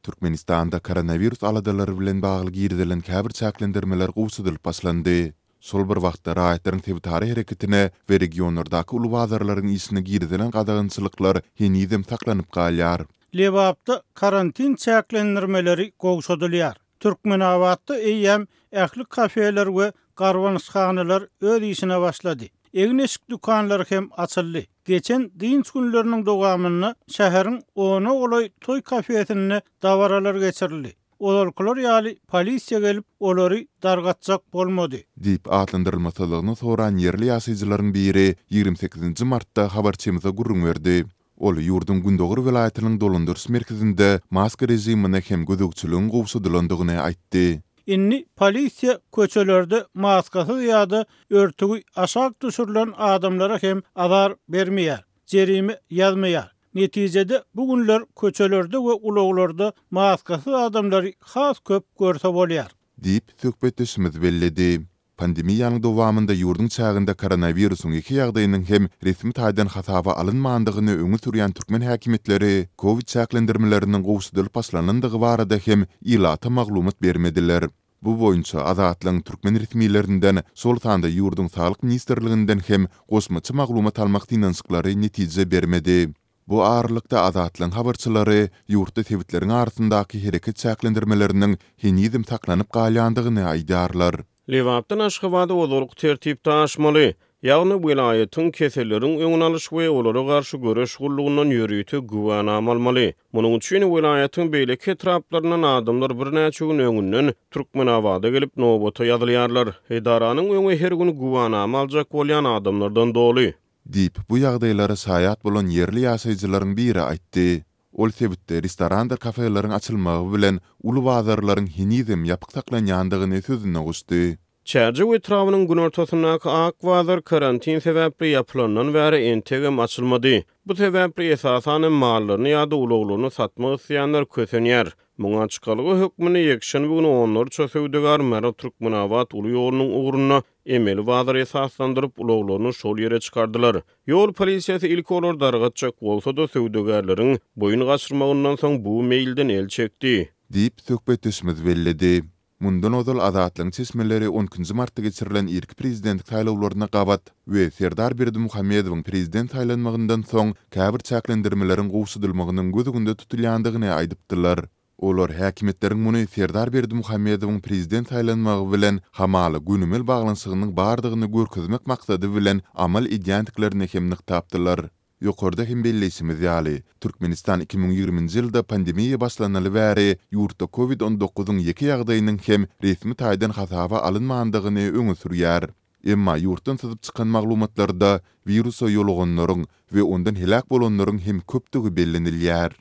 Türkmenistanda koronawirus aladalary bilen bagly girizilen käbir çäklendirmeler gowşadylyp başlandy. Şol bir wagtda, raýatlaryň sebitara hereketine we regionlardaky uly bazarlaryň işine girizilen gadagançylyklar henizem saklanyp galýar. Lebapda karantin çäklendirmeleri gowşadylýar. Türkmenabatda eýýäm ähli kafeler we garbanyşhanalar öz işine başlady. Egin-eşik dükanlary hem açyldy. Geçen dynç günleriniň dowamynda şäheriň ona golaý toý kafesinde dabaralar geçirildi. Ozalkylar ýaly polisiýa gelip, olary dargatjak bolmady. Diýip, atlandyrylmasyzlygyny soran ýerli ýaşaýjylaryň biri 28-nji martda habarçymyza gürrüň berdi. Ol ýurduň gündogar welaýatynyň dolandyryş merkezinde maska režimine hem gözegçiligiň gowşadylandygyny aýtdy. Indi polisiýa köçelerde maskasyz ýa-da örtügi aşak düşürilen adamlara hem azar bermeýär, jerime ýazmaýar. Netijede, bu günler köçelerde we ulaglarda maskasyz adamlary has köp görse bolýar. Diýip, söhbetdeşimiz belledi. Pandemiýanyň dowamynda ýurduň çäginde koronawirusyň ýeke ýagdaýynyň hem resmi taýdan hasaba alynmandygyny öňe sürýän türkmen häkimiýetleri kowid çäklendirmeleriniň gowşadylyp başlanandygy barada hem ilata maglumat bermediler. Bu boýunça Azatlygyň türkmen resmilerinden, şol sanda ýurduň Saglyk ministrliginden hem goşmaça maglumat almak synanyşyklary netije bermedi. Bu aralykda, Azatlygyň habarçylary ýurtda sebitleriň arasyndaky hereket çäklendirmeleriniň henizem saklanyp galýandygyny aýdýarlar. Lebapdan Aşgabada ozalky tertipde aşmaly, ýagny welaýatyň keselleriň öňüni alyş we olara garşy göreş gullugyndan ýörite güwänama almaly. Munuň üçin welaýatyň beýleki etraplaryndan adamlar birnäçe gün öňünden Türkmenabada gelip, nobata ýazylýarlar. Edaranyň öňi her gün güwänama aljak bolýan adamlardan doly. Diýip, bu ýagdaýlara şaýat bolan ýerli ýaşaýjylaryň biri aýtdy. Ol sebitde restorandyr kafeleriň açylmagy bilen uly bazarlaryň henizem ýapyk saklanýandygyny sözüne goşdy. Çärjew etrabynyň günortasyndaky Ak bazar karantin sebäpli ýapylandan bäri entegem açylmady. Bu sebäpli esasan hem mallaryny ýa-da ulaglaryny satmak isleýänler kösenýär. Muňa çykalga hökmünde ýekşenbe güni onlarça söwdagär Mary-Türkmenabat uly ýolunyň ugrunda emeli bazar esaslandyryp, ulaglaryny şol ýere çykardylar. Ýol polisiýasy ilki olary dargatjak bolsa-da, söwdagärleriň boýun gaçyrmagyndan soň bu meýilden el çekdi. Diýip, söhbetdeşimiz belledi. Mundan ozal Azatlygyň çeşmeleri on ikinji martda geçirilen irki prezidentlik saýlawlaryna gabat we Serdar Berdimuhamedowyň prezident saýlanmagyndan soň käbir çäklendirmeleriň gowşadylmagynyň göz öňünde tutulýandygyny aýdypdylar. Olar häkimiýetleriň muny Serdar Berdimuhamedowyň prezident saýlanmagy bilen hamala gönümel baglanyşygynyň bardygyny görkezmek maksady bilen amal edýändiklerini hem nygtapdylar. Ýokarda hem belleýşimiz ýaly, Türkmenistan 2020-nji ýylda pandemiýa başlanaly bäri ýurtda covid on dokuzyň ýeke ýagdaýynyň hem resmi taýdan hasaba alynmandygyny öňe sürýär. Emma ýurtdan syzyp çykan maglumatlarda wirusa ýoluganlaryň we ondan heläk bolanlaryň hem köpdügi bellenilýär.